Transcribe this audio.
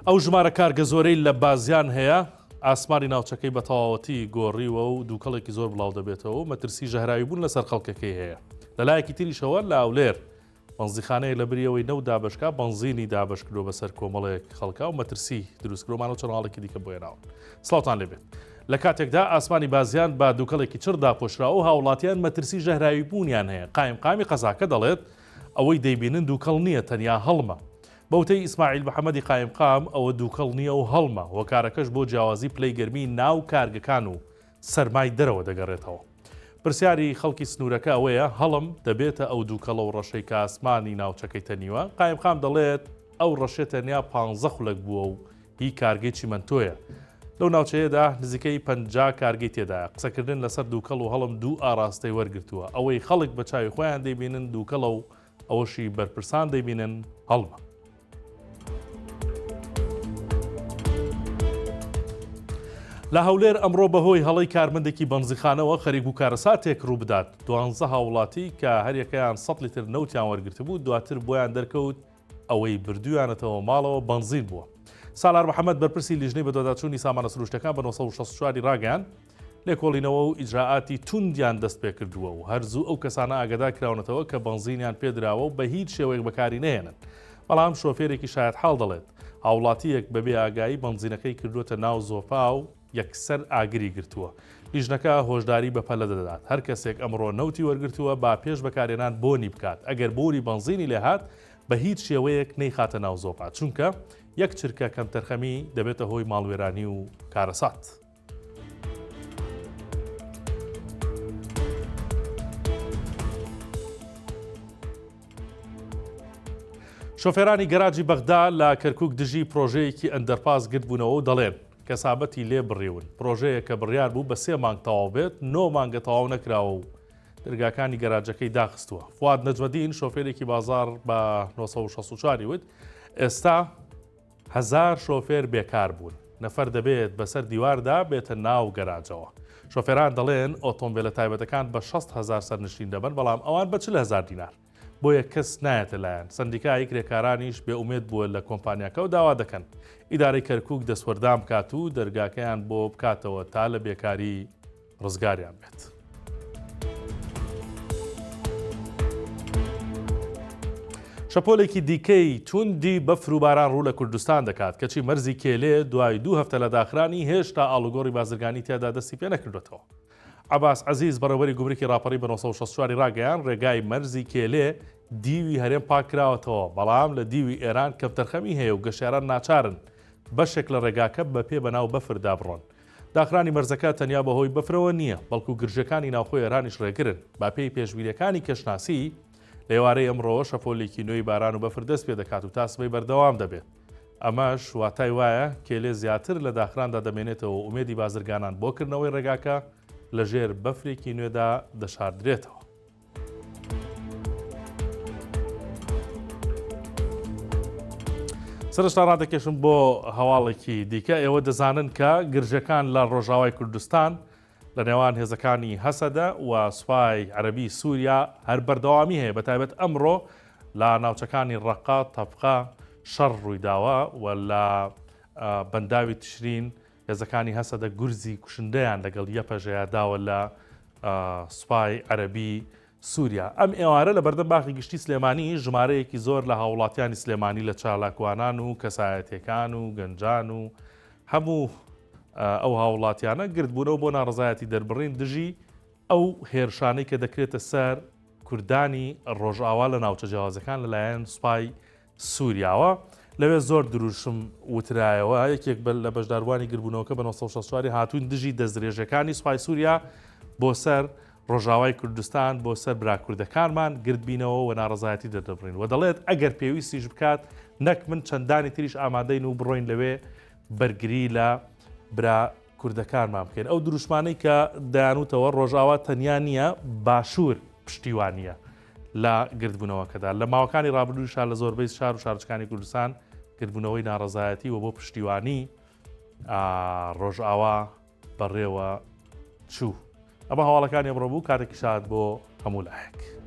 ئەو ژمارە کارگە زۆرەی لە بازیان هەیە، ئاسمانی ناوچەکەی بە تەواوەتی گۆڕیوە و دووکەڵێکی زۆر بڵاودەبێتەوە و مەترسی ژەهراویبوون لەسەر خەڵکەکەی هەیە. لەلایەکی تریشەوە لە هەولێر بەنزیخانەیەک لە بری ئەوەی نەوت دابەشکا بەنزینی دابەش کردووە بەسەر کۆمەڵێک خەڵکا و مەترسی دروست کردووە مانەوە چەند هەواڵێکی دیکە بۆ هێناون. سڵاوتان لێبێت. لە کاتێکدا ئاسمانی بازیان بە دووکەڵێکی چڕ داپۆشراوە و هاوڵاتیان مەترسی ژەهراوی بوونیان هەیە، قایمقامی قەزاکە دەڵێت، ئەوەی دەیبینن دووکەڵ نییە تەنیا هەڵمە. بە وتەی ئیسماعیل محەمەدی قایمقام، ئەوە دووکەڵ نییە و هەڵمە، هۆکارەکەش بۆ جیاوازی پلەی گەرمی ناو کارگەکان و سەرمای دەرەوە دەگەڕێتەوە. پرسیاری خەڵکی سنوورەکە ئەوەیە، هەڵم دەبێتە ئەو دووکەڵە و ڕەشەی کە ئاسمانی ناوچەکەی تەنیوە؟ قایمقام دەڵێت، ئەو ڕەشە تەنیا پانزە خولەک بووە و هی کارگەی چیمەنتۆیە. لەو ناوچەیەدا نزیکەی 50 کارگەی تێدایە. قسەکردن لەسەر دووکەڵ و هەڵم دوو ئاڕاستەی وەرگرتووە، ئەوەی خەڵک بە چاوی خۆیان دەیبینن دووکەڵە و ئەوەشی بەرپرسان دەیبینن هەڵمە. لە هەولێر ئەمڕۆ بەهۆی هەڵەی کارمەندێکی بەنزیخانەوە خەریک بوو کارەساتێک ڕووبدات دوانزە هاوڵاتی کە هەریەکەیان 100 لیتر نەوتیان وەرگرتبوو دواتر بۆیان دەرکەوت ئەوەی بردوویانەتەوە ماڵەوە بەنزین بووە. سالار محەمەد بەرپرسی لیژنەی بەدواداچوونی سامانە سروشتەکان بە 964 ی ڕاگەیاند، لێکۆڵینەوە و ئیجرائاتی توندیان دەست پێکردووە و هەر زوو ئەو کەسانە ئاگادار کراونەتەوە کە بەنزینیان پێدراوە و بە هیچ شێوەیەک بەکاری نەهێنن. بەڵام شۆفێرێکی شایەتحاڵ دەڵێت، هاوڵاتییەک بەبێ ئاگایی بەنزینەکەی کردووەتە ناو زۆپا و یەکسەر ئاگری گرتووە. لیژنەکە هۆشداری بەپەلە دەدات، هەر کەسێک ئەمڕۆ نەوتی وەرگرتووە با پێش بەکارهێنان بۆنی بکات، ئەگەر بۆنی بەنزینی لێهات بە هیچ شێوەیەک نەیخاتە ناو زۆپا، چونکە یەک چرکە کەمتەرخەمی دەبێتە هۆی ماڵوێرانی و کارەسات. شۆفێرانی گەراجی بەغدا لە کەرکوک دژی پرۆژەیەکی ئەندەرپاس گردبوونەوە و دەڵێن، کەسابەتی لێ بڕیون. پرۆژەیەک کە بڕیار بوو بە سێ مانگ تەواو بێت، نۆ مانگە تەواو نەکراوە و دەرگاکانی گەراجەکەی داخستووە. فواد نەجمەدین، شۆفێرێکی بازاڕ بە 964 ی وت، ئێستا هەزار شۆفێر بێکار بوون، نەفەر دەبێت بەسەر دیواردا بێتە ناو گەراجەوە. شۆفێران دەڵێن ئۆتۆمبێلە تایبەتەکان بە 60 هەزار سەرنشین دەبەن، بەڵام ئەوان بە 40 هەزار دینار. بۆیە کەس نایەتە لایان، سەندیکای کرێکارانیش بێ ئومێد بووە لە کۆمپانیاکە و داوا دەکەن ئیدارەی کەرکوک دەستوەردان بکات و دەرگاکەیان بۆ بکاتەوە تا لە بێکاری ڕزگاریان بێت. شەپۆلێکی دیکەی توندی بەفر و باران ڕوو لە کوردستان دەکات، کەچی مەرزی کێلێ دوای دوو هەفتە لە داخرانی هێشتا ئاڵوگۆڕی بازرگانی تیادا دەستی پێ نەکردوێتەوە. عەباس عەزیز، بەڕێوەبەری گومرکی ڕاپەڕین بە 964 ی ڕاگەیاند، ڕێگای مەرزی کێلێ دیوی هەرێم پاککراوەتەوە، بەڵام لە دیوی ئێران کەمتەرخەمی هەیە و گەشتیاران ناچارن بەشێک لە ڕێگاکە بە پێ بەناو بەفردا بڕۆن. داخرانی مەرزەکە تەنیا بەهۆی بەفرەوە نییە، بەڵکو گرژییەکانی ناوخۆی ئێرانیش ڕێگرن. بەپێی پێشبینییەکانی کەشناسی، لە ئێوارەی ئەمڕۆوە شەپۆلێکی نوێی باران و بەفر دەستپێدەکات و تا سبەی بەردەوام دەبێت. ئەمەش واتای وایە کێلێ زیاتر لە داخراندا دەمێنێتەوە و ئومێدی بازرگانان بۆ کردنەوەی ڕێگاکە لەژێر بەفرێکی نوێدا دەشاردرێتەوە. سەرشتا ڕادەکێشم بۆ هەواڵێکی دیکە ئێوە دەزانن کە گرژەکان لە ڕۆژاوای کوردستان لە نێوان هێزەکانی هەسەدە و سوپای عەرەبی سووریا هەر بەردەوامی هەیە، بەتایبەت ئەمڕۆ لە ناوچەکانی ڕەققە، تەبقە شەڕ ڕوویداوە و لە بەنداوی تشرین هێزەکانی هەسەدە گورزی کوشندەیان لەگەڵ یەپەژەیا داوە لە سوپای عەرەبی سووریا. ئەم ئێوارە لە بەردەم باخی گشتی سلێمانی ژمارەیەکی زۆر لە هاوڵاتیانی سلێمانی لە چالاکوانان و کەسایەتیەکان و گەنجان و هەموو ئەو هاوڵاتیانە گردبوونەوە بۆ ناڕەزایەتی دەربڕین دژی ئەو هێرشانەی کە دەکرێتە سەر کوردانی ڕۆژئاوا لە ناوچە جیاوازەکان لەلایەن سوپای سووریاوە. لەوێ زۆر دروشم وترایەوە، یەکێک لە بەشداربووانی گربوونەوەکە بە 964 هاتووین دژی دەستدرێژیەکانی سوپای سووریا بۆ سەر ڕۆژاوای کوردستان بۆ سەر برا کوردەکانمان گردبینەوە و ناڕەزایەتی دەردەبڕین و دەڵێت ئەگەر پێویستیش بکات نەک من چەندانی تریش ئامادەین و بڕۆین لەوێ بەرگری لە برا کوردەکانمان بکەین. ئەو دروشمانەی کە دەیانوتەوە ڕۆژاوا تەنیا نییە باشوور پشتیوانییە لە گردبوونەوەکەدا. لە ماوەکانی ڕابردووشا لە زۆربەی شار و شارۆچکانی کوردستان گردبوونەوەی ناڕەزایەتی و بۆ پشتیوانی ڕۆژاوا بەڕێوە چوو. ئەمە هەواڵەکانی ئەمڕۆ بوو، کاتێکی شاد بۆ هەموو لایەک.